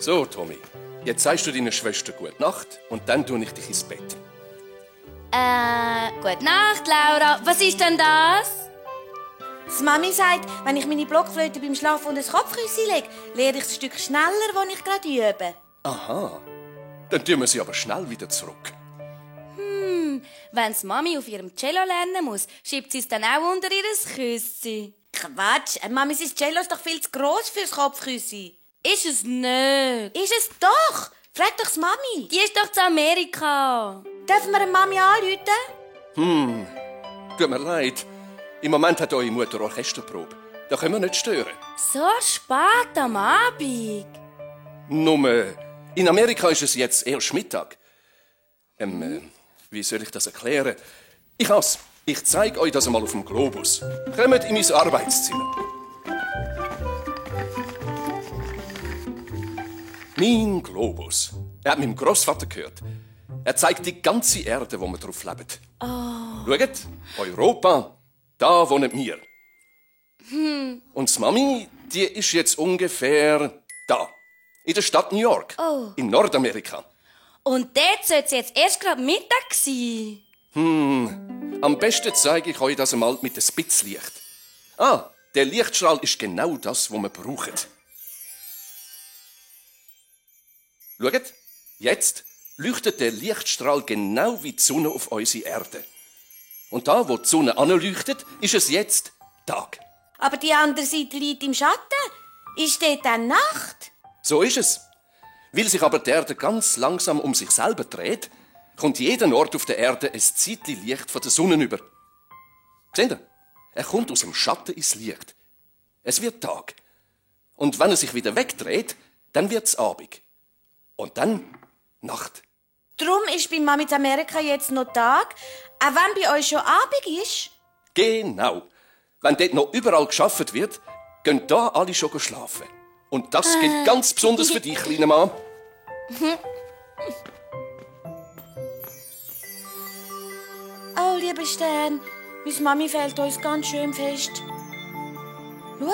So, Tommy, jetzt sagst du deiner Schwester gute Nacht und dann tue ich dich ins Bett. Gute Nacht, Laura. Was ist denn das? Die Mami sagt, wenn ich meine Blockflöte beim Schlafen und ein Kopfkissen lege, lerne ich das Stück schneller, das ich gerade übe. Aha, dann tun wir sie aber schnell wieder zurück. Wenn Mami auf ihrem Cello lernen muss, schiebt sie es dann auch unter ihr Küssi. Quatsch, Mami, sein Cello ist doch viel zu gross fürs Kopfkissen. Ist es nicht? Ist es doch. Frag doch die Mami. Die ist doch zu Amerika. Dürfen wir eine Mami anrufen? Tut mir leid. Im Moment hat eure Mutter Orchesterprobe. Da können wir nicht stören. So spät am Abend. Nur, in Amerika ist es jetzt erst Mittag. Wie soll ich das erklären? Ich zeige euch das einmal auf dem Globus. Kommt in mein Arbeitszimmer. Mein Globus. Er hat meinem Grossvater gehört. Er zeigt die ganze Erde, wo wir drauf leben. Schaut, Europa, da wohnen wir. Und die Mami, die ist jetzt ungefähr da. In der Stadt New York. In Nordamerika. Und dort sollte es jetzt erst gerade Mittag sein. Am besten zeige ich euch das einmal mit dem Spitzlicht. Der Lichtstrahl ist genau das, was wir brauchen. Schaut, jetzt leuchtet der Lichtstrahl genau wie die Sonne auf unsere Erde. Und da, wo die Sonne anleuchtet, ist es jetzt Tag. Aber die andere Seite liegt im Schatten. Ist dort dann Nacht? So ist es. Weil sich aber die Erde ganz langsam um sich selber dreht, kommt jeder Ort auf der Erde ein Zeitchen Licht von der Sonne über. Seht ihr? Er kommt aus dem Schatten ins Licht. Es wird Tag. Und wenn er sich wieder wegdreht, dann wird's Abend. Und dann Nacht. Drum ist bei Mami in Amerika jetzt noch Tag, auch wenn bei euch schon Abend ist. Genau. Wenn dort noch überall geschafft wird, gehen da alle schon schlafen. Und das gilt ganz besonders für dich, kleiner Mann. Oh, lieber Stern, meine Mami fehlt uns ganz schön fest. Schau,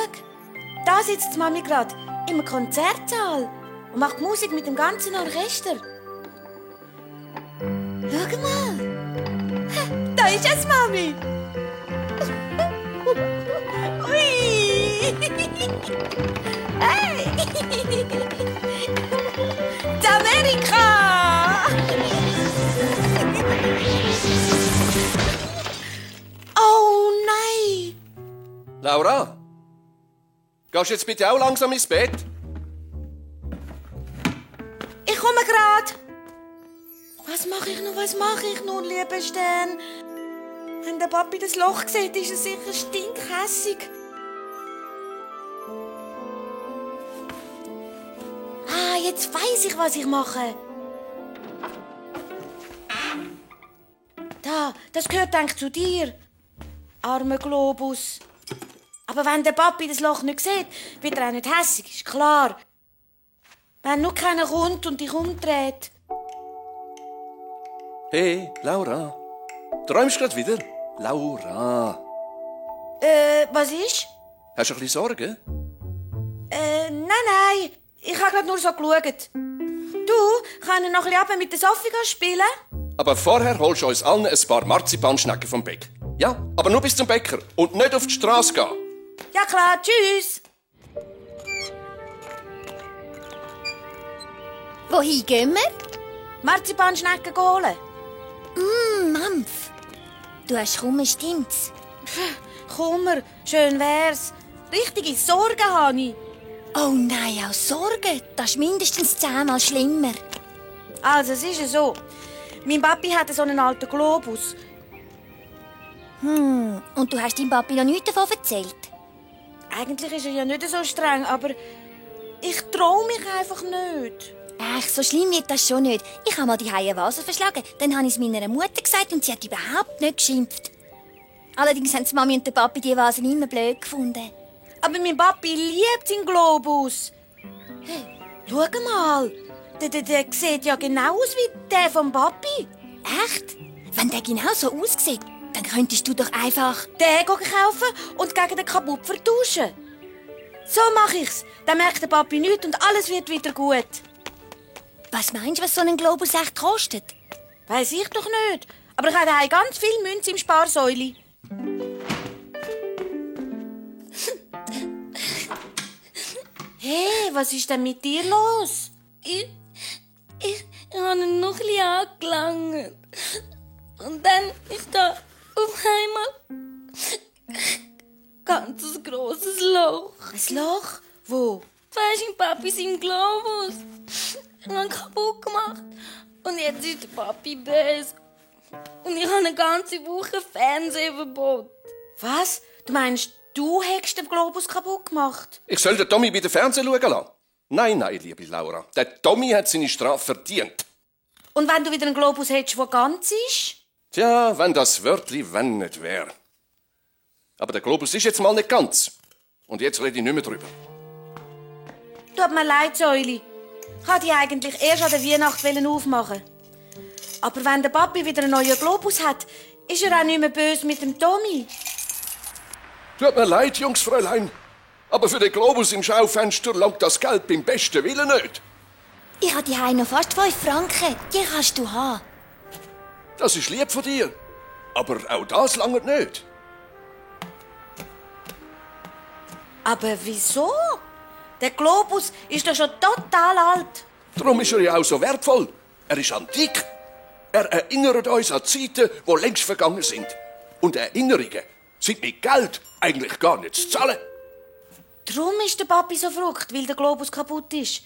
da sitzt die Mami gerade im Konzertsaal und macht Musik mit dem ganzen Orchester. Schau mal. Da ist es, Mami. Ui. Hey. Die Amerika. Oh nein. Laura, gehst du jetzt bitte auch langsam ins Bett? Ich komme gerade. Was mache ich nun, lieber Stern? Wenn der Papi das Loch sieht, ist er sicher stinkhässig. Jetzt weiss ich, was ich mache. Das gehört eigentlich zu dir, armer Globus. Aber wenn der Papi das Loch nicht sieht, wird er auch nicht hässig, ist klar. Wenn nur keiner kommt und dich umdreht. Hey, Laura. Träumst du gerade wieder? Laura. Was ist? Hast du ein bisschen Sorgen? Nein. Ich habe gerade nur so geschaut. Du, kannst noch ein bisschen mit der Sophie spielen? Aber vorher holst du uns allen ein paar Marzipanschnecken vom Bäck. Ja, aber nur bis zum Bäcker und nicht auf die Straße gehen. Ja klar, tschüss. Wohin gehen wir? Marzipanschnecken holen. Mampf. Du hast Kummer, stimmt's? Kummer, schön wär's. Richtige Sorgen habe ich. Oh nein, auch Sorgen. Das ist mindestens 10-mal schlimmer. Also, es ist ja so. Mein Papi hat so einen alten Globus. Und du hast deinem Papi noch nichts davon erzählt? Eigentlich ist er ja nicht so streng, aber ich traue mich einfach nicht. Ach, so schlimm wird das schon nicht. Ich habe mal die Haie Vase verschlagen. Dann habe ich es meiner Mutter gesagt und sie hat überhaupt nicht geschimpft. Allerdings haben die Mami und der Papi die Vasen immer blöd gefunden. Aber mein Papi liebt seinen Globus. Hey, schau mal. Der sieht ja genau aus wie der vom Papi. Echt? Wenn der genau so aussieht, dann könntest du doch einfach... Den kaufen und gegen den kaputt vertauschen. So mache ich's. Dann merkt der Papi nichts und alles wird wieder gut. Was meinst du, was so ein Globus echt kostet? Weiss ich doch nicht. Aber ich habe daheim ganz viel Münze im Sparsäuli. Hey, was ist denn mit dir los? Ich habe ihn noch ein bisschen angelangt. Und dann ist da auf einmal ganz ein grosses Loch. Ein Loch? Wo? Weisst du, Papi seinen Globus. Ich habe ihn kaputt gemacht. Und jetzt ist der Papi böse. Und ich habe eine ganze Woche Fernsehverbot. Was? Du meinst, du hättest den Globus kaputt gemacht? Ich soll den Tommy bei den Fernsehen schauen lassen? Nein, liebe Laura. Der Tommy hat seine Strafe verdient. Und wenn du wieder einen Globus hättest, der ganz ist? Tja, wenn das Wörtli «wenn» nicht wäre. Aber der Globus ist jetzt mal nicht ganz. Und jetzt rede ich nicht mehr drüber. Tut mir leid, Säuli. Ich wollte die eigentlich erst an der Weihnacht aufmachen. Aber wenn der Papi wieder einen neuen Globus hat, ist er auch nicht mehr böse mit dem Tommy. Tut mir leid, Jungsfräulein. Aber für den Globus im Schaufenster langt das Geld beim besten Willen nicht. Ich habe die noch fast 5 Franken. Die kannst du haben. Das ist lieb von dir. Aber auch das langt nicht. Aber wieso? Der Globus ist doch schon total alt. Darum ist er ja auch so wertvoll. Er ist antik. Er erinnert uns an Zeiten, die längst vergangen sind. Und Erinnerungen sind mit Geld eigentlich gar nicht zu zahlen. Darum ist der Papi so verrückt, weil der Globus kaputt ist.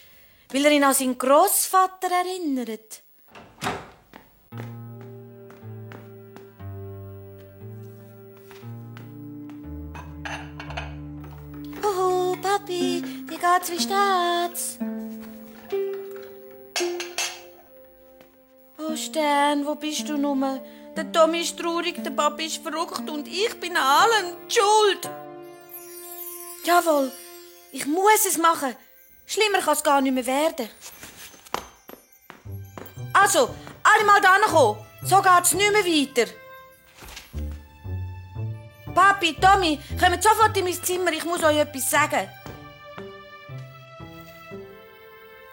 Weil er ihn an seinen Grossvater erinnert. Hoho, Papi, wie geht's, wie steht's? Oh, Stern, wo bist du nun? Der Tommy ist traurig, der Papi ist verrückt und ich bin an allem die schuld. Jawohl, ich muss es machen. Schlimmer kann es gar nicht mehr werden. Also, alle mal da kommen. So geht's nicht mehr weiter. Papi, Tommy, kommt sofort in mein Zimmer, ich muss euch etwas sagen.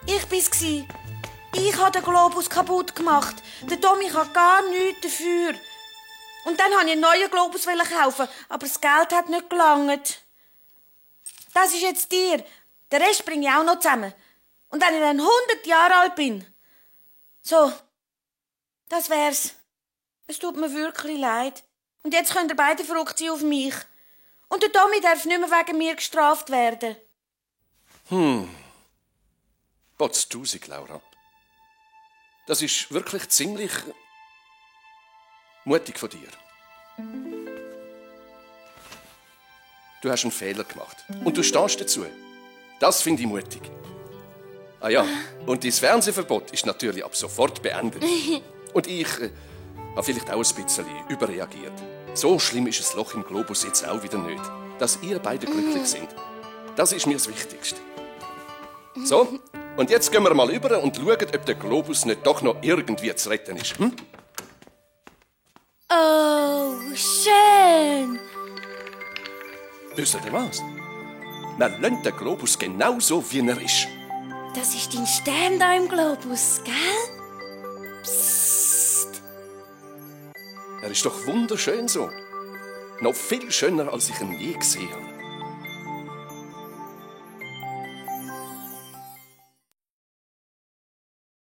Ich bin's gsi. Ich habe den Globus kaputt gemacht. Der Tommy kann gar nichts dafür. Und dann wollte ich einen neuen Globus kaufen, aber das Geld hat nicht gelangt. Das ist jetzt dir. Den Rest bringe ich auch noch zusammen. Und wenn ich dann 100 Jahre alt bin. So, das wär's. Es tut mir wirklich leid. Und jetzt könnt ihr beide verrückt sein auf mich. Und der Tommy darf nicht mehr wegen mir gestraft werden. Potztausend, Laura. Das ist wirklich ziemlich mutig von dir. Du hast einen Fehler gemacht. Und du stehst dazu. Das finde ich mutig. Ah ja, und dein Fernsehverbot ist natürlich ab sofort beendet. Und ich habe vielleicht auch ein bisschen überreagiert. So schlimm ist das Loch im Globus jetzt auch wieder nicht. Dass ihr beide glücklich sind. Das ist mir das Wichtigste. So, und jetzt gehen wir mal rüber und schauen, ob der Globus nicht doch noch irgendwie zu retten ist. Hm? Oh, schön. Wisst ihr was? Wir lassen den Globus genau so, wie er ist. Das ist dein Stern da im Globus, gell? Psst. Er ist doch wunderschön so. Noch viel schöner, als ich ihn je gesehen habe.